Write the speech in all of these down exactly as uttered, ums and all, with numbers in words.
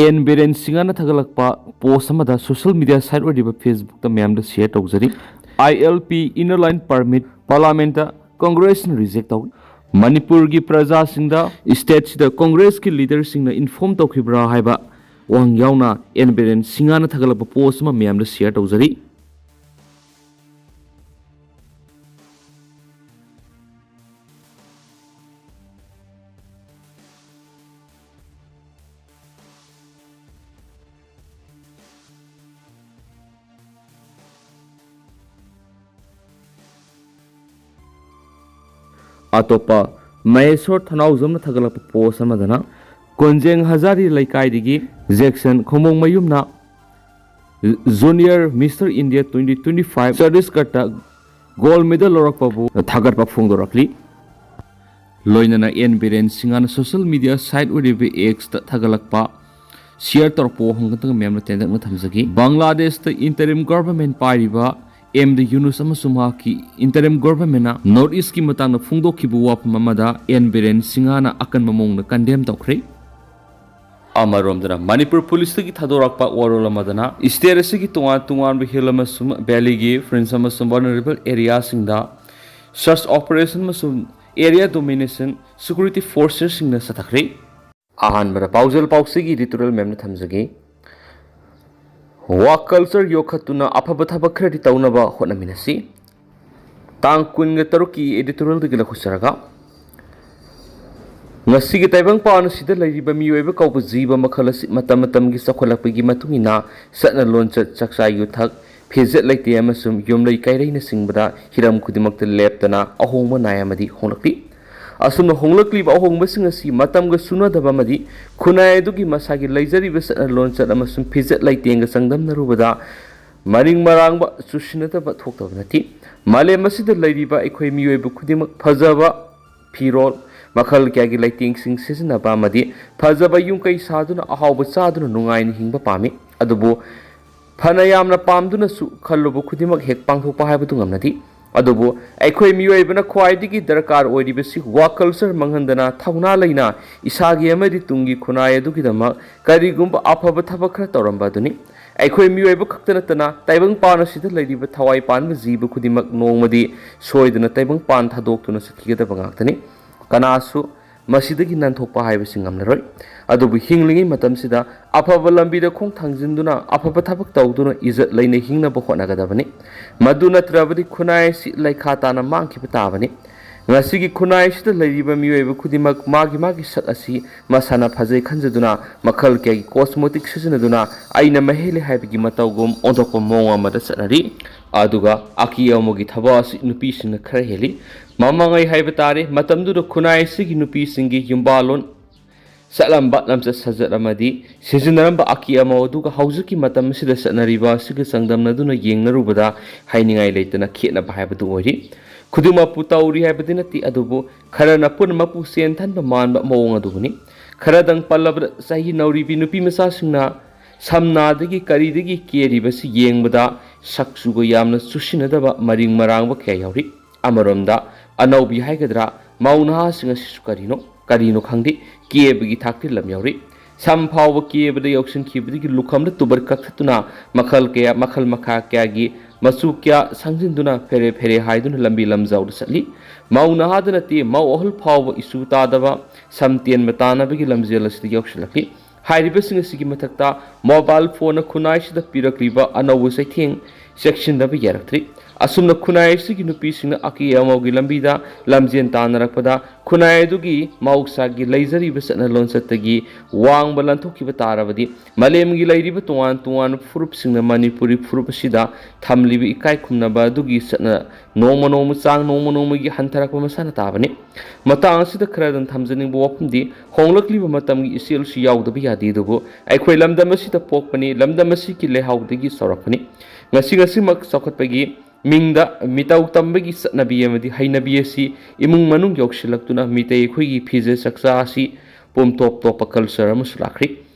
And Biren ꯁꯤꯡꯍꯅ ꯊꯥꯒꯠꯂꯛꯄ ꯄꯣꯁ ꯑꯃꯗ social media side ꯑꯣꯏꯔꯤꯕ ꯐꯦꯁꯕꯨꯛꯇ ꯃꯌꯥꯝꯗ ꯁꯤꯌꯔ ꯇꯧꯖꯔꯤ꯫ I L P inner line permit ꯄꯥꯔꯂꯥꯃꯦꯟꯠꯇ ꯀꯣꯡꯒ꯭ꯔꯦꯁꯅ ꯔꯤꯖꯦꯛ ꯇꯧꯏ꯫ ꯃꯅꯤꯄꯨꯔꯒꯤ ꯄ꯭ꯔꯖꯥꯁꯤꯡꯗ ꯁ꯭ꯇꯦꯠꯁꯤꯗ ꯀꯣꯡꯒ꯭ꯔꯦꯁꯀꯤ ꯂꯤꯗꯔꯁꯤꯡꯅ ꯏꯟꯐꯣꯔꯝ ꯇꯧꯈꯤꯕ꯭ꯔꯥ ꯍꯥꯏꯕ ꯋꯥꯍꯪ ꯌꯥꯎꯅ ꯑꯦꯟ ꯕꯤꯔꯦꯟ ꯁꯤꯡꯍꯅ ꯊꯥꯒꯠꯂꯛꯄ ꯄꯣꯁ ꯑꯃ ꯃꯌꯥꯝꯗ ꯁꯤꯌꯔ ꯇꯧꯖꯔꯤ꯫ ꯑꯇꯣꯞꯄ, ꯃꯍꯦꯁꯣꯔ ꯊꯅꯥꯎꯖꯝꯅ ꯊꯥꯒꯠꯂꯛꯄ ꯄꯣꯁ ꯑꯃꯗꯅ ꯀꯣꯟꯖꯦꯡ ꯍꯖꯥꯔꯤ ꯂꯩꯀꯥꯏꯗꯒꯤ ꯖꯦꯛꯁꯟ ꯈꯣꯡꯕꯣꯡꯃꯌꯨꯝꯅ junior mister India twenty twenty five ꯆꯇꯤꯁꯒꯔꯗ ꯒꯣꯜꯗ ꯃꯦꯗꯜ ꯂꯧꯔꯛꯄꯕꯨ ꯊꯥꯒꯠꯄ ꯐꯣꯡꯗꯣꯔꯛꯂꯤ꯫ ꯂꯣꯏꯅꯅ ꯑꯦꯟ ꯕꯤꯔꯦꯟ ꯁꯤꯡꯍꯅ ꯁꯣꯁꯤꯌꯦꯜ ꯃꯤꯗꯤꯌꯥ ꯁꯥꯏꯠ ꯑꯣꯏꯔꯤꯕ ꯑꯦꯛꯁꯇ ꯊꯥꯒꯠꯂꯛꯄ ꯁꯤꯌꯔ ꯇꯧꯔꯛꯄ ꯋꯥꯍꯪ ꯈꯛꯇꯪ ꯃꯌꯥꯝꯅ ꯇꯦꯟꯇꯛꯅ ꯊꯝꯖꯒꯦ꯫ ꯕꯪꯒ꯭ꯂꯥꯗꯦꯁꯇ ꯏꯟꯇꯔꯤꯝ ꯒꯣꯚꯔꯟꯃꯦꯟꯠ ꯄꯥꯏꯔꯤꯕ ꯑꯦꯝ ꯗꯤ ꯌꯨꯅꯨꯁ ꯑꯃꯁꯨꯡ ꯃꯍꯥꯛꯀꯤ ꯏꯟꯇꯔꯤꯝ ꯒꯣꯚꯔꯟꯃꯦꯟꯠꯅ ꯅꯣꯔꯠ ꯏꯁ꯭ꯠꯀꯤ ꯃꯇꯥꯡꯗ ꯐꯣꯡꯗꯣꯛꯈꯤꯕ ꯋꯥꯐꯝ ꯑꯃꯗ ꯑꯦꯟ ꯕꯤꯔꯦꯟ ꯁꯤꯡꯍꯅ ꯑꯀꯟꯕ ꯃꯑꯣꯡꯗ ꯀꯟꯗꯦꯝ ꯇꯧꯈ꯭ꯔꯦ꯫ ꯑꯃꯔꯣꯝꯗꯅ ꯃꯅꯤꯄꯨꯔ ꯄꯨꯂꯤꯁꯇꯒꯤ ꯊꯥꯗꯣꯔꯛꯄ ꯋꯥꯔꯣꯜ ꯑꯃꯗꯅ ꯁ꯭ꯇꯦꯠ ꯑꯁꯤꯒꯤ ꯇꯣꯉꯥꯟ ꯇꯣꯉꯥꯟꯕ ꯍꯤꯜ ꯑꯃꯁꯨꯡ ꯚꯦꯂꯤꯒꯤ ꯐ꯭ꯔꯤꯟꯖ ꯑꯃꯁꯨꯡ ꯚꯜꯅꯔꯦꯕꯜ ꯑꯦꯔꯤꯌꯥꯁꯤꯡꯗ ꯁꯔꯆ ꯑꯣꯄꯔꯦꯁꯟ ꯑꯃꯁꯨꯡ ꯑꯦꯔꯤꯌꯥ ꯗꯣꯃꯤꯅꯦꯁꯟ ꯁꯦꯀ꯭ꯌꯨꯔꯤꯇꯤ ꯐꯣꯔꯁꯦꯁꯁꯤꯡꯅ ꯆꯠꯊꯈ꯭ꯔꯦ꯫ ꯑꯍꯥꯟꯕꯗ ꯄꯥꯎꯖꯦꯜ ꯄꯥꯎꯆꯦꯒꯤ ꯏꯗꯤꯇꯣꯔꯤꯌꯦꯜ ꯃꯌꯥꯝꯅ ꯊꯝꯖꯒꯦ꯫ ꯋꯥꯛ ꯀꯜꯆꯔ ꯌꯣꯛꯈꯠꯇꯨꯅ ꯑꯐꯕ ꯊꯕꯛ ꯈꯔꯗꯤ ꯇꯧꯅꯕ ꯍꯣꯠꯅꯃꯤꯟꯅꯁꯤ꯫ ꯇꯥꯡ ꯀꯨꯟꯒ ꯇꯔꯨꯛꯀꯤ ꯏꯗꯤꯇꯣꯔꯤꯌꯦꯜꯗꯒꯤ ꯂꯧꯈꯠꯆꯔꯒ, ꯉꯁꯤꯒꯤ ꯇꯥꯏꯕꯪꯄꯥꯟ ꯑꯁꯤꯗ ꯂꯩꯔꯤꯕ ꯃꯤꯑꯣꯏꯕ ꯀꯧꯕ ꯖꯤꯕ ꯃꯈꯜ ꯑꯁꯤ ꯃꯇꯝ ꯃꯇꯝꯒꯤ ꯆꯥꯎꯈꯠꯂꯛꯄꯒꯤ ꯃꯇꯨꯡ ꯏꯟꯅ ꯆꯠꯅ ꯂꯣꯟꯆꯠ, ꯆꯥꯛꯆꯥ ꯌꯨꯊꯛ, ꯐꯤꯖꯦꯠ ꯂꯩꯇꯦꯡ ꯑꯃꯁꯨꯡ ꯌꯨꯝꯂꯩ ꯀꯩꯔꯩꯅꯆꯤꯡꯕꯗ ꯍꯤꯔꯝ ꯈꯨꯗꯤꯡꯃꯛꯇ ꯂꯦꯞꯇꯅ ꯑꯍꯣꯡꯕ ꯅꯥꯏ ꯑꯃꯗꯤ ꯍꯣꯡꯂꯛꯂꯤ꯫ ꯑꯁꯨꯝꯅ ꯍꯣꯡꯂꯛꯂꯤꯕ ꯑꯍꯣꯡꯕꯁꯤꯡ ꯑꯁꯤ ꯃꯇꯝꯒ ꯆꯨꯅꯗꯕ ꯑꯃꯗꯤ ꯈꯨꯟꯅꯥꯏ ꯑꯗꯨꯒꯤ ꯃꯁꯥꯒꯤ ꯂꯩꯖꯔꯤꯕ ꯆꯠꯅ ꯂꯣꯟꯆꯠ ꯑꯃꯁꯨꯡ ꯐꯤꯖꯦꯠ ꯂꯩꯇꯦꯡꯒ ꯆꯥꯡꯗꯝꯅꯔꯨꯕꯗ ꯃꯔꯤꯡ ꯃꯔꯥꯡꯕ, ꯆꯨꯁꯤꯟꯅꯗꯕ ꯊꯣꯛꯇꯕ ꯅꯠꯇꯦ꯫ ꯃꯥꯂꯦꯝ ꯑꯁꯤꯗ ꯂꯩꯔꯤꯕ ꯑꯩꯈꯣꯏ ꯃꯤꯑꯣꯏꯕ ꯈꯨꯗꯤꯡꯃꯛ ꯐꯖꯕ ꯐꯤꯔꯣꯜ, ꯃꯈꯜ ꯀꯌꯥꯒꯤ ꯂꯩꯇꯦꯡꯁꯤꯡ ꯁꯤꯖꯤꯟꯅꯕ ꯑꯃꯗꯤ ꯐꯖꯕ ꯌꯨꯝ ꯀꯩ ꯁꯥꯗꯨꯅ ꯑꯍꯥꯎꯕ ꯆꯥꯗꯨꯅ ꯅꯨꯡꯉꯥꯏꯅ ꯍꯤꯡꯕ ꯄꯥꯝꯃꯤ꯫ ꯑꯗꯨꯕꯨ ꯐꯅ ꯌꯥꯝꯅ ꯄꯥꯝꯗꯨꯅꯁꯨ ꯈꯜꯂꯨꯕ ꯈꯨꯗꯤꯡꯃꯛ ꯍꯦꯛ ꯄꯥꯡꯊꯣꯛꯄ ꯍꯥꯏꯕꯗꯨ ꯉꯝꯅꯗꯦ꯫ ꯑꯗꯨꯕꯨ ꯑꯩꯈꯣꯏ ꯃꯤꯑꯣꯏꯕꯅ ꯈ꯭ꯋꯥꯏꯗꯒꯤ ꯗꯔꯀꯥꯔ ꯑꯣꯏꯔꯤꯕꯁꯤ work culture ꯃꯥꯡꯍꯟꯗꯅ ꯊꯧꯅꯥ ꯂꯩꯅ ꯏꯁꯥꯒꯤ ꯑꯃꯗꯤ ꯇꯨꯡꯒꯤ ꯈꯨꯟꯅꯥꯏ ꯑꯗꯨꯒꯤꯗꯃꯛ ꯀꯔꯤꯒꯨꯝꯕ ꯑꯐꯕ ꯊꯕꯛ ꯈꯔ ꯇꯧꯔꯝꯕ ꯑꯗꯨꯅꯤ꯫ ꯑꯩꯈꯣꯏ ꯃꯤꯑꯣꯏꯕ ꯈꯛꯇ ꯅꯠꯇꯅ ꯇꯥꯏꯕꯪꯄꯥꯟ ꯑꯁꯤꯗ ꯂꯩꯔꯤꯕ ꯊꯋꯥꯏ ꯄꯥꯟꯕ ꯖꯤꯕ ꯈꯨꯗꯤꯡꯃꯛ ꯅꯣꯡꯃꯗꯤ ꯁꯣꯏꯗꯅ ꯇꯥꯏꯕꯪꯄꯥꯟ ꯊꯥꯗꯣꯛꯇꯨꯅ ꯆꯠꯈꯤꯒꯗꯕ ꯉꯥꯛꯇꯅꯤ꯫ ꯀꯅꯥꯁꯨ ꯃꯁꯤꯗꯒꯤ ꯅꯥꯟꯊꯣꯛꯄ ꯍꯥꯏꯕꯁꯤ ꯉꯝꯂꯔꯣꯏ꯫ ꯑꯗꯨꯕꯨ ꯍꯤꯡꯂꯤꯉꯩ ꯃꯇꯝꯁꯤꯗ ꯑꯐꯕ ꯂꯝꯕꯤꯗ ꯈꯣꯡ ꯊꯥꯡꯖꯤꯟꯗꯨꯅ ꯑꯐꯕ ꯊꯕꯛ ꯇꯧꯗꯨꯅ ꯏꯖꯠ ꯂꯩꯅ ꯍꯤꯡꯅꯕ ꯍꯣꯠꯅꯒꯗꯕꯅꯤ꯫ ꯃꯗꯨ ꯅꯠꯇ꯭ꯔꯕꯗꯤ ꯈꯨꯟꯅꯥꯏ ꯑꯁꯤ ꯂꯩꯈꯥ ꯇꯥꯅ ꯃꯥꯡꯈꯤꯕ ꯇꯥꯕꯅꯤ꯫ ꯉꯁꯤꯒꯤ ꯈꯨꯟꯅꯥꯏ ꯑꯁꯤꯗ ꯂꯩꯔꯤꯕ ꯃꯤꯑꯣꯏꯕ ꯈꯨꯗꯤꯡꯃꯛ ꯃꯥꯒꯤ ꯃꯥꯒꯤ ꯁꯛ ꯑꯁꯤ ꯃꯁꯥꯅ ꯐꯖꯩ ꯈꯟꯖꯗꯨꯅ ꯃꯈꯜ ꯀꯌꯥꯒꯤ cosmetic ꯁꯤꯖꯤꯟꯅꯗꯨꯅ ꯑꯩꯅ ꯃꯍꯦꯜꯂꯤ ꯍꯥꯏꯕꯒꯤ ꯃꯇꯧꯒꯨꯝ ꯑꯣꯟꯊꯣꯛꯄ ꯃꯑꯣꯡ ꯑꯃꯗ ꯆꯠꯅꯔꯤ꯫ ꯑꯗꯨꯒ ꯑꯀꯤ ꯑꯃꯧꯒꯤ ꯊꯕꯛ ꯑꯁꯤ ꯅꯨꯄꯤꯁꯤꯡꯅ ꯈꯔ ꯍꯦꯜꯂꯤ꯫ ꯃꯃꯥꯡꯉꯩ ꯍꯥꯏꯕ ꯇꯥꯔꯦ, ꯃꯇꯝꯗꯨꯗ ꯈꯨꯟꯅꯥꯏ ꯑꯁꯤꯒꯤ ꯅꯨꯄꯤꯁꯤꯡꯒꯤ ꯌꯨꯝꯕꯥꯜꯂꯣꯟ ꯆꯠꯂꯝꯕ ꯂꯝꯆꯠ ꯁꯥꯖꯠ ꯑꯃꯗꯤ ꯁꯤꯖꯤꯟꯅꯔꯝꯕ ꯑꯀꯤ ꯑꯃꯧ ꯑꯗꯨꯒ ꯍꯧꯖꯤꯛꯀꯤ ꯃꯇꯝ ꯑꯁꯤꯗ ꯆꯠꯅꯔꯤꯕ ꯑꯁꯤꯒ ꯆꯥꯡꯗꯝꯅꯗꯨꯅ ꯌꯦꯡꯅꯔꯨꯕꯗ ꯍꯥꯏꯅꯤꯡꯉꯥꯏ ꯂꯩꯇꯅ ꯈꯦꯠꯅꯕ ꯍꯥꯏꯕꯗꯨ ꯑꯣꯏꯔꯤ꯫ ꯈꯨꯗꯤꯡꯃꯛꯄꯨ ꯇꯧꯔꯤ ꯍꯥꯏꯕꯗꯤ ꯅꯠꯇꯦ, ꯑꯗꯨꯕꯨ ꯈꯔꯅ ꯄꯨꯝꯅꯃꯛꯄꯨ ꯆꯦꯟ ꯊꯟꯕ ꯃꯥꯟꯕ ꯃꯑꯣꯡ ꯑꯗꯨꯕꯨꯅꯤ꯫ ꯈꯔꯗꯪ ꯄꯜꯂꯕꯗ ꯆꯍꯤ ꯅꯧꯔꯤꯕꯤ ꯅꯨꯄꯤ ꯃꯆꯥꯁꯤꯡꯅ ꯁꯝꯅꯥꯗꯒꯤ ꯀꯔꯤꯗꯒꯤ ꯀꯦꯔꯤꯕꯁꯤ ꯌꯦꯡꯕꯗ ꯁꯛ ꯆꯨꯒ ꯌꯥꯝꯅ ꯆꯨꯁꯤꯟꯅꯗꯕ ꯃꯔꯤꯡ ꯃꯔꯥꯡꯕ ꯀꯌꯥ ꯌꯥꯎꯔꯤ꯫ ꯑꯃꯔꯣꯝꯗ ꯑꯅꯧꯕꯤ ꯍꯥꯏꯒꯗ꯭ꯔꯥ, ꯃꯧ ꯅꯍꯥꯁꯤꯡ ꯑꯁꯤꯁꯨ ꯀꯔꯤꯅꯣ ꯀꯔꯤꯅꯣ ꯈꯪꯗꯦ, ꯀꯦꯕꯒꯤ ꯊꯥꯛꯇꯤ ꯂꯝ ꯌꯥꯎꯔꯤ꯫ ꯁꯝ ꯐꯥꯎꯕ ꯀꯦꯕꯗ ꯌꯥꯎꯁꯤꯟꯈꯤꯕꯗꯒꯤ ꯂꯨꯈꯝꯗ ꯇꯨꯕꯔ ꯀꯛꯊꯠꯇꯨꯅ ꯃꯈꯜ ꯀꯌꯥ, ꯃꯈꯜ ꯃꯈꯥ ꯀꯌꯥꯒꯤ ꯃꯆꯨ ꯀꯌꯥ ꯁꯪꯖꯤꯟꯗꯨꯅ ꯐꯦꯔꯦ ꯐꯦꯔꯦ ꯍꯥꯏꯗꯨꯅ ꯂꯝꯕꯤ ꯂꯝꯖꯥꯎꯗ ꯆꯠꯂꯤ꯫ ꯃꯧ ꯅꯍꯥꯗ ꯅꯠꯇꯦ, ꯃꯧ ꯑꯍꯜ ꯐꯥꯎꯕ ꯏꯆꯨ ꯇꯥꯗꯕ ꯁꯝ ꯇꯦꯟꯕ ꯇꯥꯅꯕꯒꯤ ꯂꯝꯖꯦꯜ ꯑꯁꯤꯗ ꯌꯥꯎꯁꯤꯜꯂꯛꯂꯤ꯫ ꯍꯥꯏꯔꯤꯕꯁꯤꯡ ꯑꯁꯤꯒꯤ ꯃꯊꯛꯇ mobile phoneꯅ ꯈꯨꯟꯅꯥꯏꯁꯤꯗ ꯄꯤꯔꯛꯂꯤꯕ ꯑꯅꯧꯕ ꯆꯩꯊꯦꯡ ꯆꯦꯛꯁꯤꯟꯗꯕ ꯌꯥꯔꯛꯇ꯭ꯔꯤ꯫ ꯑꯁꯨꯝꯅ ꯈꯨꯟꯅꯥꯏ ꯑꯁꯤꯒꯤ ꯅꯨꯄꯤꯁꯤꯡꯅ ꯑꯀꯤ ꯑꯃꯧꯒꯤ ꯂꯝꯕꯤꯗ ꯂꯝꯖꯦꯟ ꯇꯥꯟꯅꯔꯛꯄꯗ ꯈꯨꯟꯅꯥꯏ ꯑꯗꯨꯒꯤ ꯃꯍꯧꯁꯥꯒꯤ ꯂꯩꯖꯔꯤꯕ ꯆꯠꯅ ꯂꯣꯟꯆꯠꯇꯒꯤ ꯋꯥꯡꯕ ꯂꯟꯊꯣꯛꯈꯤꯕ ꯇꯥꯔꯕꯗꯤ ꯃꯥꯂꯦꯝꯒꯤ ꯂꯩꯔꯤꯕ ꯇꯣꯉꯥꯟ ꯇꯣꯉꯥꯟꯕ ꯐꯨꯔꯨꯞꯁꯤꯡꯅ ꯃꯅꯤꯄꯨꯔꯤ ꯐꯨꯔꯨꯞ ꯑꯁꯤꯗ ꯊꯝꯂꯤꯕ ꯏꯀꯥꯏ ꯈꯨꯝꯅꯕ ꯑꯗꯨꯒꯤ ꯆꯠꯅ ꯅꯣꯡꯃ ꯅꯣꯡꯃ ꯆꯥꯡ ꯅꯣꯡꯃ ꯅꯣꯡꯃꯒꯤ ꯍꯟꯊꯔꯛꯄ ꯃꯁꯥꯅ ꯇꯥꯕꯅꯤ꯫ ꯃꯇꯥꯡ ꯑꯁꯤꯗ ꯈꯔꯗꯪ ꯊꯝꯖꯅꯤꯡꯕ ꯋꯥꯐꯝꯗꯤ ꯍꯣꯡꯂꯛꯂꯤꯕ ꯃꯇꯝꯒꯤ ꯏꯆꯦꯜꯁꯨ ꯌꯥꯎꯗꯕ ꯌꯥꯗꯦ, ꯑꯗꯨꯕꯨ ꯑꯩꯈꯣꯏ ꯂꯝꯗꯝ ꯑꯁꯤꯗ ꯄꯣꯛꯄꯅꯤ, ꯂꯝꯗꯝ ꯑꯁꯤꯒꯤ ꯂꯩꯍꯥꯎꯗꯒꯤ ꯆꯥꯎꯔꯛꯄꯅꯤ꯫ ꯉꯁꯤ ꯉꯁꯤꯃꯛ ꯆꯥꯎꯈꯠꯄꯒꯤ ꯃꯤꯡꯗ ꯃꯤꯇꯧ ꯇꯝꯕꯒꯤ ꯆꯠꯅꯕꯤ ꯑꯃꯗꯤ ꯍꯩꯅꯕꯤ ꯑꯁꯤ ꯏꯃꯨꯡ ꯃꯅꯨꯡ ꯌꯧꯁꯤꯜꯂꯛꯇꯨꯅ ꯃꯤꯇꯩ ꯑꯩꯈꯣꯏꯒꯤ ꯐꯤꯖꯦꯠ ꯆꯛꯆꯥ ꯑꯁꯤ ꯄꯨꯝꯇꯣꯞ ꯇꯣꯞꯄ culture ꯑꯃꯁꯨ ꯂꯥꯛꯈ꯭ꯔꯤ꯫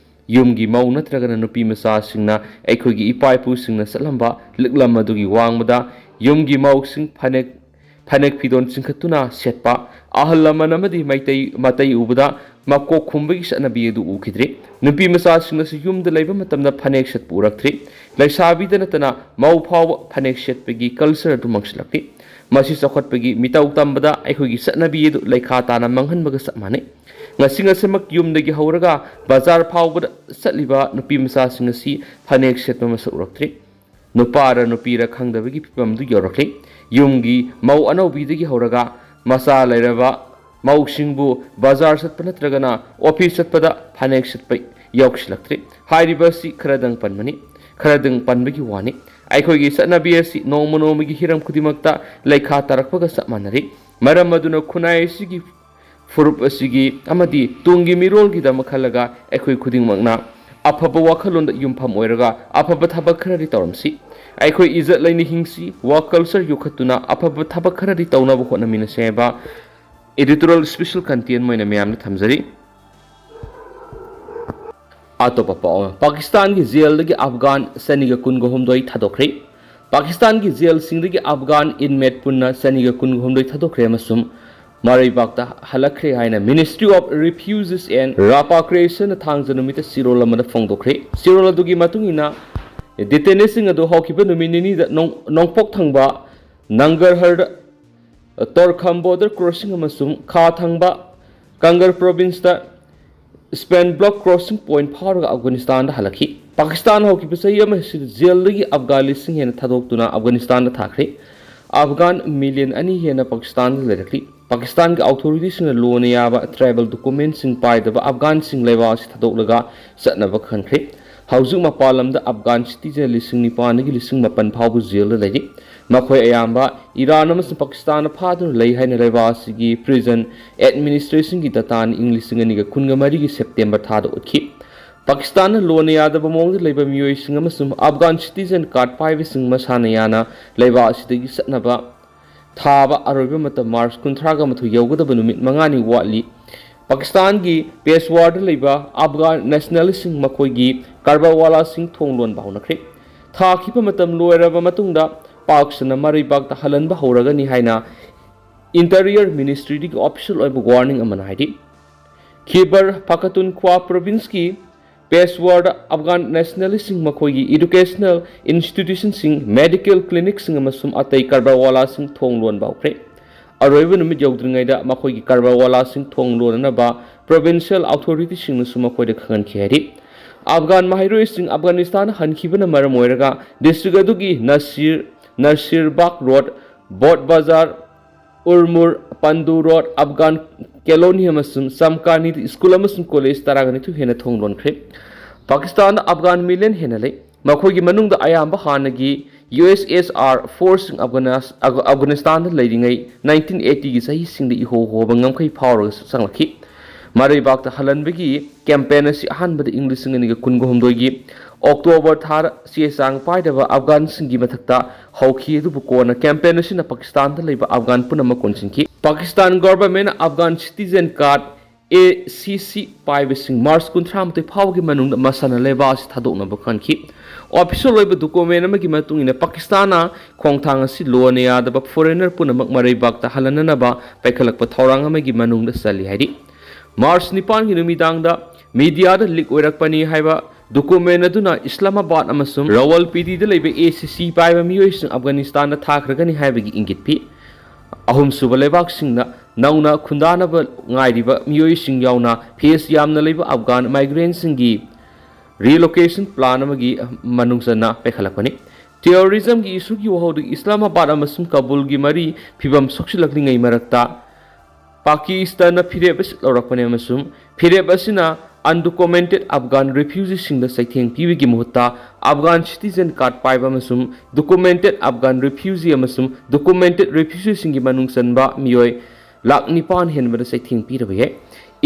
ꯌꯨꯝꯒꯤ ꯃꯧ ꯅꯠꯇ꯭ꯔꯒꯅ ꯅꯨꯄꯤ ꯃꯆꯥꯁꯤꯡꯅ ꯑꯩꯈꯣꯏꯒꯤ ꯏꯄꯥ ꯏꯄꯨꯁꯤꯡꯅ ꯆꯠꯂꯝꯕ ꯂꯤꯛꯂꯝ ꯑꯗꯨꯒꯤ ꯋꯥꯡꯃꯗ ꯌꯨꯝꯒꯤ ꯃꯧꯁꯤꯡ ꯐꯅꯦꯛ ꯐꯅꯦꯛ ꯐꯤꯗꯣꯟ ꯆꯤꯡꯈꯠꯇꯨꯅ ꯁꯦꯠꯄ, ꯑꯍꯜ ꯂꯃꯟ ꯑꯃꯗꯤ ꯃꯩꯇꯩ ꯃꯇꯩ ꯎꯕꯗ ꯃꯀꯣꯛ ꯈꯨꯝꯕꯒꯤ ꯆꯠꯅꯕꯤ ꯑꯗꯨ ꯎꯈꯤꯗ꯭ꯔꯤ꯫ ꯅꯨꯄꯤ ꯃꯆꯥꯁꯤꯡꯅꯁꯨ ꯌꯨꯝꯗ ꯂꯩꯕ ꯃꯇꯝꯗ ꯐꯅꯦꯛ ꯁꯦꯠꯄ ꯎꯔꯛꯇ꯭ꯔꯤ꯫ ꯂꯩꯁꯥꯕꯤꯗ ꯅꯠꯇꯅ ꯃꯧ ꯐꯥꯎꯕ ꯐꯅꯦꯛ ꯁꯦꯠꯄꯒꯤ culture ꯑꯗꯨ ꯃꯥꯡꯁꯤꯜꯂꯛꯂꯤ꯫ ꯃꯁꯤ ꯆꯥꯎꯈꯠꯄꯒꯤ ꯃꯤꯇꯧ ꯇꯝꯕꯗ ꯑꯩꯈꯣꯏꯒꯤ ꯆꯠꯅꯕꯤ ꯑꯗꯨ ꯂꯩꯈꯥ ꯇꯥꯅ ꯃꯥꯡꯍꯟꯕꯒ ꯆꯞ ꯃꯥꯟꯅꯩ꯫ ꯉꯁꯤ ꯉꯁꯤꯃꯛ ꯌꯨꯝꯗꯒꯤ ꯍꯧꯔꯒ ꯕꯖꯥꯔ ꯐꯥꯎꯕꯗ ꯆꯠꯂꯤꯕ ꯅꯨꯄꯤ ꯃꯆꯥꯁꯤꯡ ꯑꯁꯤ ꯐꯅꯦꯛ ꯁꯦꯠꯄ ꯃꯁꯛ ꯎꯔꯛꯇ꯭ꯔꯤ꯫ ꯅꯨꯄꯥꯔ ꯅꯨꯄꯤꯔ ꯈꯪꯗꯕꯒꯤ ꯐꯤꯕꯝꯗꯨ ꯌꯧꯔꯛꯂꯤ꯫ ꯌꯨꯝꯒꯤ ꯃꯧ ꯑꯅꯧꯕꯤꯗꯒꯤ ꯍꯧꯔꯒ ꯃꯆꯥ ꯂꯩꯔꯕ ꯃꯧꯁꯤꯡꯕꯨ ꯕꯖꯥꯔ ꯆꯠꯄ ꯅꯠꯇ꯭ꯔꯒꯅ office ꯆꯠꯄꯗ ꯐꯅꯦꯛ ꯁꯦꯠꯄ ꯌꯥꯎꯁꯤꯜꯂꯛꯇ꯭ꯔꯤ꯫ ꯍꯥꯏꯔꯤꯕ ꯑꯁꯤ ꯈꯔꯗꯪ ꯄꯟꯕꯅꯤ, ꯈꯔꯗꯪ ꯄꯟꯕꯒꯤ ꯋꯥꯅꯤ꯫ ꯑꯩꯈꯣꯏꯒꯤ ꯆꯠꯅꯕꯤ ꯑꯁꯤ ꯅꯣꯡꯃ ꯅꯣꯡꯃꯒꯤ ꯍꯤꯔꯝ ꯈꯨꯗꯤꯡꯃꯛꯇ ꯂꯩꯈꯥ ꯇꯥꯔꯛꯄꯒ ꯆꯞ ꯃꯥꯟꯅꯔꯤ꯫ ꯃꯔꯝ ꯑꯗꯨꯅ ꯈꯨꯟꯅꯥꯏ ꯑꯁꯤꯒꯤ ꯐꯨꯔꯨꯞ ꯑꯁꯤꯒꯤ ꯑꯃꯗꯤ ꯇꯨꯡꯒꯤ ꯃꯤꯔꯣꯜꯒꯤꯗꯃꯛ ꯈꯜꯂꯒ ꯑꯩꯈꯣꯏ ꯈꯨꯗꯤꯡꯃꯛꯅ ꯑꯐꯕ ꯋꯥꯈꯜꯂꯣꯟꯗ ꯌꯨꯝꯐꯝ ꯑꯣꯏꯔꯒ ꯑꯐꯕ ꯊꯕꯛ ꯈꯔꯗꯤ ꯇꯧꯔꯝꯁꯤ꯫ ꯑꯩꯈꯣꯏ ꯏꯖꯠ ꯂꯩꯅ ꯍꯤꯡꯁꯤ, work culture ꯌꯣꯛꯈꯠꯇꯨꯅ ꯑꯐꯕ ꯊꯕꯛ ꯈꯔꯗꯤ ꯇꯧꯅꯕ ꯍꯣꯠꯅꯃꯤꯟꯅꯁꯤ ꯍꯥꯏꯕ editorial special content ꯑꯣꯏꯅ ꯃꯌꯥꯝꯗ ꯊꯝꯖꯔꯤ꯫ ꯑꯇꯣꯞꯄ ꯄꯥꯎ ꯑꯃ, ꯄꯥꯀꯤꯁꯇꯥꯟꯒꯤ ꯖꯦꯜꯗꯒꯤ ꯑꯐꯒꯥꯟ ꯆꯅꯤꯒ ꯀꯨꯟꯒ ꯍꯨꯝꯗꯣꯏ ꯊꯥꯗꯣꯛꯈ꯭ꯔꯦ꯫ ꯄꯥꯀꯤꯁꯇꯥꯟꯒꯤ ꯖꯦꯜꯁꯤꯡꯗꯒꯤ ꯑꯐꯒꯥꯟ inmate ꯄꯨꯟꯅ ꯆꯅꯤꯒ ꯀꯨꯟꯒ ꯍꯨꯝꯗꯣꯏ ꯊꯥꯗꯣꯛꯈ꯭ꯔꯦ ꯑꯃꯁꯨꯡ ꯃꯔꯩꯕꯥꯛꯇ ꯍꯜꯂꯛꯈ꯭ꯔꯦ ꯍꯥꯏꯅ Ministry of Refugees and Repatriation ꯅ ꯊꯥꯡꯖ ꯅꯨꯃꯤꯠꯇ ꯆꯦꯔꯣꯜ ꯑꯃꯗ ꯐꯣꯡꯗꯣꯛꯈ꯭ꯔꯦ꯫ ꯆꯦꯔꯣꯜ ꯑꯗꯨꯒꯤ ꯃꯇꯨꯡ ꯏꯟꯅ, detainees ꯁꯤꯡ ꯑꯗꯨ ꯍꯧꯈꯤꯕ ꯅꯨꯃꯤꯠ ꯅꯤꯅꯤꯗ ꯅꯣꯡ-, ꯅꯣꯡꯄꯣꯛ ꯊꯪꯕ ꯅꯪꯒꯔꯍꯔꯗ ꯇꯣꯔꯈꯝ border crossing ꯑꯃꯁꯨꯡ ꯈꯥ ꯊꯪꯕ ꯀꯪꯒꯔ province ꯇ Span Block crossing point ꯐꯥꯎꯔꯒ ꯑꯐꯒꯥꯅꯤꯁꯇꯥꯟꯗ ꯍꯜꯂꯛꯈꯤ꯫ ꯄꯥꯀꯤꯁꯇꯥꯟ ꯍꯧꯈꯤꯕ ꯆꯍꯤ ꯑꯃꯁꯤꯗ ꯖꯦꯜꯗꯒꯤ ꯑꯐꯒꯥꯟ ꯂꯤꯁꯤꯡ ꯍꯦꯟꯅ ꯊꯥꯗꯣꯛꯇꯨꯅ ꯑꯐꯒꯥꯅꯤꯁꯇꯥꯟꯗ ꯊꯥꯈ꯭ꯔꯦ꯫ ꯑꯐꯒꯥꯟ million ꯑꯅꯤ ꯍꯦꯟꯅ ꯄꯥꯀꯤꯁꯇꯥꯟꯗ ꯂꯩꯔꯛꯂꯤ꯫ ꯄꯥꯀꯤꯁꯇꯥꯟꯒꯤ authority ꯁꯤꯡꯅ ꯂꯣꯟꯅ ꯌꯥꯕ travel document ꯁꯤꯡ ꯄꯥꯏꯗꯕ ꯑꯐꯒꯥꯟꯁꯤꯡ ꯂꯩꯕꯥꯛ ꯑꯁꯤ ꯊꯥꯗꯣꯛꯂꯒ ꯆꯠꯅꯕ ꯈꯟꯈ꯭ꯔꯦ꯫ ꯍꯧꯖꯤꯛ ꯃꯄꯥꯟ ꯂꯝꯗ ꯑꯐꯒꯥꯟ citizen ꯂꯤꯁꯤꯡ ꯅꯤꯄꯥꯟꯗꯒꯤ ꯂꯤꯁꯤꯡ ꯃꯥꯄꯟ ꯐꯥꯎꯕ ꯖꯦꯜꯗ ꯂꯩꯔꯤ꯫ ꯃꯈꯣꯏ ꯑꯌꯥꯝꯕ ꯏꯔꯥꯟ ꯑꯃꯁꯨꯡ ꯄꯥꯀꯤꯁꯇꯥꯟꯅ ꯐꯥꯗꯨꯅ ꯂꯩ ꯍꯥꯏꯅ ꯂꯩꯕꯥꯛ ꯑꯁꯤꯒꯤ prison administration ꯒꯤ data ꯅ ꯏꯪ ꯂꯤꯁꯤꯡ ꯑꯅꯤꯒ ꯀꯨꯟꯒ ꯃꯔꯤꯒꯤ September ꯊꯥꯗ ꯎꯠꯈꯤ꯫ ꯄꯥꯀꯤꯁꯇꯥꯟꯅ ꯂꯣꯟꯅ ꯌꯥꯗꯕ ꯃꯑꯣꯡꯗ ꯂꯩꯕ ꯃꯤꯑꯣꯏꯁꯤꯡ ꯑꯃꯁꯨꯡ ꯑꯐꯒꯥꯟ citizen card ꯄꯥꯏꯕꯁꯤꯡ ꯃꯁꯥꯅ ꯌꯥꯅ ꯂꯩꯕꯥꯛ ꯑꯁꯤꯗꯒꯤ ꯆꯠꯅꯕ ꯊꯥꯕ ꯑꯔꯣꯏꯕ ꯃꯇꯝ March ꯀꯨꯟꯊ꯭ꯔꯥꯒ ꯃꯥꯊꯣꯏ ꯌꯧꯒꯗꯕ ꯅꯨꯃꯤꯠ ꯃꯉꯥꯅꯤ ꯋꯥꯠꯂꯤ꯫ ꯄꯥꯀꯤꯁꯇꯥꯟꯒꯤ ꯄꯦꯁꯋꯥꯔꯗ ꯂꯩꯕ ꯑꯐꯒꯥꯟ nationalist ꯁꯤꯡ ꯃꯈꯣꯏꯒꯤ ꯀꯔꯕꯥꯔꯋꯥꯂꯥꯁꯤꯡ ꯊꯣꯡ ꯂꯣꯟꯕ ꯍꯧꯅꯈ꯭ꯔꯦ꯫ ꯊꯥꯈꯤꯕ ꯃꯇꯝ ꯂꯣꯏꯔꯕ ꯃꯇꯨꯡꯗ ꯄꯥꯛ ꯁꯟꯅ ꯃꯔꯩꯕꯥꯛꯇ ꯍꯜꯍꯟꯕ ꯍꯧꯔꯒꯅꯤ ꯍꯥꯏꯅ ꯏꯟꯇꯔꯤꯌꯔ ꯃꯤꯅꯤꯁꯇ꯭ꯔꯤꯗꯒꯤ ꯑꯣꯐꯤꯁꯤꯌꯦꯜ ꯑꯣꯏꯕ ꯋꯥꯔꯅꯤꯡ ꯑꯃꯅ ꯍꯥꯏꯔꯤ꯫ ꯈꯤꯕꯔ ꯄꯈꯇꯨꯟꯈ꯭ꯋꯥ ꯄ꯭ꯔꯣꯚꯤꯟꯁꯀꯤ ꯄꯦꯁꯋꯥꯔꯗ ꯑꯐꯒꯥꯟ ꯅꯦꯁꯅꯦꯂꯤꯁꯁꯤꯡ ꯃꯈꯣꯏꯒꯤ ꯏꯗꯨꯀꯦꯁꯅꯦꯜ ꯏꯟꯁꯇꯤꯇ꯭ꯌꯨꯁꯟꯁꯤꯡ, ꯃꯦꯗꯤꯀꯦꯜ ꯀ꯭ꯂꯤꯅꯤꯛꯁꯤꯡ ꯑꯃꯁꯨꯡ ꯑꯇꯩ ꯀꯔꯕꯥꯔꯋꯥꯂꯥꯁꯤꯡ ꯊꯣꯡ ꯂꯣꯟꯕ ꯍꯧꯈ꯭ꯔꯦ꯫ ꯑꯔꯣꯏꯕ ꯅꯨꯃꯤꯠ ꯌꯧꯗ꯭ꯔꯤꯉꯩꯗ ꯃꯈꯣꯏꯒꯤ ꯀꯔꯕꯥꯔꯋꯥꯂꯥꯁꯤꯡ ꯊꯣꯡ ꯂꯣꯟꯅꯅꯕ ꯄ꯭ꯔꯣꯚꯤꯟꯁꯤꯌꯦꯜ ꯑꯣꯊꯣꯔꯤꯇꯤꯁꯤꯡꯅꯁꯨ ꯃꯈꯣꯏꯗ ꯈꯪꯍꯟꯈꯤ ꯍꯥꯏꯔꯤ꯫ ꯑꯐꯒꯥꯟ ꯃꯍꯩꯔꯣꯏꯁꯤꯡ ꯑꯐꯒꯥꯅꯤꯁꯇꯥꯟꯗ ꯍꯟꯈꯤꯕꯅ ꯃꯔꯝ ꯑꯣꯏꯔꯒ ꯗꯤꯁꯇ꯭ꯔꯤꯛ ꯑꯗꯨꯒꯤ ꯅꯁꯤꯔ, ꯅꯁꯤꯔꯕꯥꯒ ꯔꯣꯗ, ꯕꯣꯠ ꯕꯖꯥꯔ, ꯎꯔꯃꯨꯔ, ꯄꯟꯗꯨ ꯔꯣꯗ, ꯑꯐꯒꯥꯟ ꯀꯦꯂꯣꯅꯤ ꯑꯃꯁꯨꯡ ꯆꯝꯀꯥꯅꯤꯗ ꯁ꯭ꯀꯨꯜ ꯑꯃꯁꯨꯡ ꯀꯣꯂꯦꯖ ꯇꯔꯥꯒ ꯅꯤꯊꯣꯏ ꯍꯦꯟꯅ ꯊꯣꯡ ꯂꯣꯟꯈ꯭ꯔꯦ꯫ ꯄꯥꯀꯤꯁꯇꯥꯟꯗ ꯑꯐꯒꯥꯟ ꯃꯤꯂꯤꯌꯟ ꯍꯦꯟꯅ ꯂꯩ꯫ ꯃꯈꯣꯏꯒꯤ ꯃꯅꯨꯡꯗ ꯑꯌꯥꯝꯕ ꯍꯥꯟꯅꯒꯤ ꯌꯨ ꯑꯦꯁ ꯑꯦꯁ ꯑꯥꯔ ꯐꯣꯔꯁꯁꯤꯡ ꯑꯐꯒꯥꯅ-, ꯑꯐ-, ꯑꯐꯒꯥꯅꯤꯁꯇꯥꯟꯗ ꯂꯩꯔꯤꯉꯩ ꯅꯥꯏꯟꯇꯤꯟ ꯑꯩꯠꯇꯤꯒꯤ ꯆꯍꯤꯁꯤꯡꯗ ꯏꯍꯣ ꯍꯣꯕ ꯉꯝꯈꯩ ꯐꯥꯎꯔꯒ ꯆꯪꯂꯛꯈꯤ꯫ ꯃꯔꯩꯕꯥꯛꯇ ꯍꯜꯍꯟꯕꯒꯤ ꯀꯦꯝꯄꯦꯟ ꯑꯁꯤ ꯑꯍꯥꯟꯕꯗ ꯏꯪ ꯂꯤꯁꯤꯡ ꯑꯅꯤꯒ ꯀꯨꯟꯒ ꯍꯨꯝꯗꯣꯏꯒꯤ ꯑꯣꯛꯇꯣꯕꯔ ꯊꯥꯗ ꯆꯦ ꯆꯥꯡ ꯄꯥꯏꯗꯕ ꯑꯐꯒꯥꯟꯁꯤꯡꯒꯤ ꯃꯊꯛꯇ ꯍꯧꯈꯤ, ꯑꯗꯨꯕꯨ ꯀꯣꯟꯅ ꯀꯦꯝꯄꯦꯟ ꯑꯁꯤꯅ ꯄꯥꯀꯤꯁꯇꯥꯟꯗ ꯂꯩꯕ ꯑꯐꯒꯥꯟ ꯄꯨꯝꯅꯃꯛ ꯀꯣꯟꯁꯤꯟꯈꯤ꯫ ꯄꯥꯀꯤꯁꯇꯥꯟ ꯒꯣꯚꯔꯟꯃꯦꯟꯠꯅ ꯑꯐꯒꯥꯟ ꯁꯤꯇꯤꯖꯦꯟ ꯀꯥꯔꯗ, ꯑꯦ ꯁꯤ ꯁꯤ, ꯄꯥꯏꯕꯁꯤꯡ ꯃꯥꯔꯆ ꯀꯨꯟꯊ꯭ꯔꯥ ꯃꯥꯊꯣꯏ ꯐꯥꯎꯕꯒꯤ ꯃꯅꯨꯡꯗ ꯃꯁꯥꯅ ꯂꯩꯕꯥꯛ ꯑꯁꯤ ꯊꯥꯗꯣꯛꯅꯕ ꯈꯟꯈꯤ꯫ ꯑꯣꯐꯤꯁꯤꯌꯦꯜ ꯑꯣꯏꯕ ꯗꯣꯀꯨꯃꯦꯟ ꯑꯃꯒꯤ ꯃꯇꯨꯡ ꯏꯟꯅ, ꯄꯥꯀꯤꯁꯇꯥꯟꯅ ꯈꯣꯡꯊꯥꯡ ꯑꯁꯤ ꯂꯣꯟꯅ ꯌꯥꯗꯕ ꯐꯣꯔꯦꯅꯔ ꯄꯨꯝꯅꯃꯛ ꯃꯔꯩꯕꯥꯛꯇ ꯍꯜꯍꯟꯅꯅꯕ ꯄꯥꯏꯈꯠꯂꯛꯄ ꯊꯧꯔꯥꯡ ꯑꯃꯒꯤ ꯃꯅꯨꯡꯗ ꯆꯜꯂꯤ ꯍꯥꯏꯔꯤ꯫ ꯃꯥꯔꯆ ꯅꯤꯄꯥꯟꯒꯤ ꯅꯨꯃꯤꯗꯥꯡꯗ ꯃꯤꯗꯤꯌꯥꯗ ꯂꯤꯛ ꯑꯣꯏꯔꯛꯄꯅꯤ ꯍꯥꯏꯕ ꯗꯣꯀꯨꯃꯦꯟ ꯑꯗꯨꯅ ꯏꯁꯂꯥꯃꯥꯕꯥꯗ ꯑꯃꯁꯨꯡ ꯔꯥꯋꯜꯄꯤꯟꯗꯤꯗ ꯂꯩꯕ ꯑꯦ ꯁꯤ ꯁꯤ ꯄꯥꯏꯕ ꯃꯤꯑꯣꯏꯁꯤꯡ ꯑꯐꯒꯥꯅꯤꯁꯇꯥꯟꯗ ꯊꯥꯈ꯭ꯔꯒꯅꯤ ꯍꯥꯏꯕꯒꯤ ꯏꯪꯒꯤꯠ ꯄꯤ꯫ ꯑꯍꯨꯝꯁꯨꯕ ꯂꯩꯕꯥꯛꯁꯤꯡꯅ ꯅꯧꯅ ꯈꯨꯟꯗꯥꯅꯕ ꯉꯥꯏꯔꯤꯕ ꯃꯤꯑꯣꯏꯁꯤꯡ ꯌꯥꯎꯅ ꯐꯦꯁ ꯌꯥꯝꯅ ꯂꯩꯕ ꯑꯐꯒꯥꯟ ꯃꯥꯏꯒ꯭ꯔꯦꯟꯁꯤꯡꯒꯤ ꯔꯤꯂꯣꯀꯦꯁꯟ ꯄ꯭ꯂꯥꯟ ꯑꯃꯒꯤ ꯃꯅꯨꯡ ꯆꯟꯅ ꯄꯥꯏꯈꯠꯂꯛꯄꯅꯤ꯫ ꯇꯦꯔꯣꯔꯤꯖꯝꯒꯤ ꯏꯁꯨꯒꯤ ꯋꯥꯍꯧꯗꯒꯤ ꯏꯁꯂꯥꯃꯥꯕꯥꯗ ꯑꯃꯁꯨꯡ ꯀꯥꯕꯨꯜꯒꯤ ꯃꯔꯤ ꯐꯤꯕꯝ ꯁꯣꯛꯆꯤꯜꯂꯛꯂꯤꯉꯩ ꯃꯔꯛꯇ, ꯄꯥꯀꯤꯁꯇꯥꯟꯅ ꯐꯤꯔꯦꯞ ꯑꯁꯤ ꯂꯧꯔꯛꯄꯅꯤ ꯑꯃꯁꯨꯡ ꯐꯤꯔꯦꯞ ꯑꯁꯤꯅ ꯑꯟꯗꯣꯀꯨꯃꯦꯟꯇꯦꯗ ꯑꯐꯒꯥꯟ ꯔꯤꯐ꯭ꯌꯨꯖꯤꯁꯤꯡꯗ ꯆꯩꯊꯦꯡ ꯄꯤꯕꯒꯤ ꯃꯍꯨꯠꯇ ꯑꯐꯒꯥꯟ ꯁꯤꯇꯤꯖꯦꯟ ꯀꯥꯔꯗ ꯄꯥꯏꯕ ꯑꯃꯁꯨꯡ ꯗꯣꯀꯨꯃꯦꯟꯇꯦꯗ ꯑꯐꯒꯥꯟ ꯔꯤꯐ꯭ꯌꯨꯖꯤ ꯑꯃꯁꯨꯡ ꯗꯣꯀꯨꯃꯦꯟꯇꯦꯗ ꯔꯤꯐ꯭ꯌꯨꯖꯤꯁꯤꯡꯒꯤ ꯃꯅꯨꯡ ꯆꯟꯕ ꯃꯤꯑꯣꯏ ꯂꯥꯈ ꯅꯤꯄꯥꯟ ꯍꯦꯟꯕꯗ ꯆꯩꯊꯦꯡ ꯄꯤꯔꯕ ꯌꯥꯏ꯫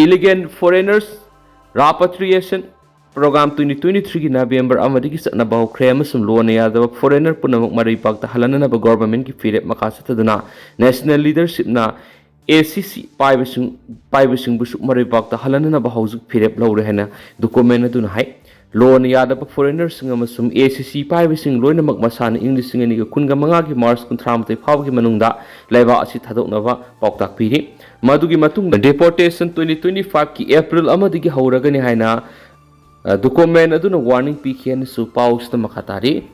ꯏꯂꯤꯒꯦꯜ ꯐꯣꯔꯦꯅꯔꯁ ꯔꯥꯄꯥꯇ꯭ꯔꯤꯌꯦꯁꯟ ꯄ꯭ꯔꯣꯒ꯭ꯔꯥꯝ ꯇ꯭ꯋꯦꯟꯇꯤ ꯇ꯭ꯋꯦꯟꯇꯤ ꯊ꯭ꯔꯤꯒꯤ ꯅꯕꯦꯝꯕꯔ ꯑꯃꯗꯒꯤ ꯆꯠꯅꯕ ꯍꯧꯈ꯭ꯔꯦ ꯑꯃꯁꯨꯡ ꯂꯣꯟꯅ ꯌꯥꯗꯕ ꯐꯣꯔꯦꯅꯔ ꯄꯨꯝꯅꯃꯛ ꯃꯔꯩꯕꯥꯛꯇ ꯍꯜꯍꯟꯅꯅꯕ ꯒꯣꯚꯔꯟꯃꯦꯟꯠꯀꯤ ꯐꯤꯔꯦꯞ ꯃꯈꯥ ꯆꯠꯊꯗꯨꯅ ꯅꯦꯁꯅꯦꯜ ꯂꯤꯗꯔꯁꯤꯞꯅ ꯑꯦ ꯁꯤ ꯁꯤ ꯄꯥꯏꯕꯁꯤꯡ, ꯄꯥꯏꯕꯁꯤꯡꯕꯨꯁꯨ ꯃꯔꯩꯕꯥꯛꯇ ꯍꯜꯍꯟꯅꯅꯕ ꯍꯧꯖꯤꯛ ꯐꯤꯔꯦꯞ ꯂꯧꯔꯦ ꯍꯥꯏꯅ ꯗꯣꯀꯨꯃꯦꯟ ꯑꯗꯨꯅ ꯍꯥꯏ꯫ ꯂꯣꯅ ꯌꯥꯗꯕ ꯐꯣꯔꯦꯅꯔꯁꯤꯡ ꯑꯃꯁꯨꯡ ꯑꯦ ꯁꯤ ꯁꯤ ꯄꯥꯏꯕꯁꯤꯡ ꯂꯣꯏꯅꯃꯛ ꯃꯁꯥꯅ ꯏꯪ ꯂꯤꯁꯤꯡ ꯑꯅꯤꯒ ꯀꯨꯟꯒ ꯃꯉꯥꯒꯤ ꯃꯥꯔꯆ ꯀꯨꯟꯊ꯭ꯔꯥ ꯃꯥꯊꯣꯏ ꯐꯥꯎꯕꯒꯤ ꯃꯅꯨꯡꯗ ꯂꯩꯕꯥꯛ ꯑꯁꯤ ꯊꯥꯗꯣꯛꯅꯕ ꯄꯥꯎꯇꯥꯛ ꯄꯤꯔꯤ꯫ ꯃꯗꯨꯒꯤ ꯃꯇꯨꯡꯗ deportation twenty twenty five ꯀꯤ ꯑꯦꯄ꯭ꯔꯤꯜ ꯑꯃꯗꯒꯤ ꯍꯧꯔꯒꯅꯤ ꯍꯥꯏꯅ, ꯑ, ꯗꯨꯀꯣꯃꯦꯟ ꯑꯗꯨꯅ ꯋꯥꯔꯅꯤꯡ ꯄꯤꯈꯤ ꯍꯥꯏꯅꯁꯨ ꯄꯥꯎꯁꯤꯗ ꯃꯈꯥ ꯇꯥꯔꯤ꯫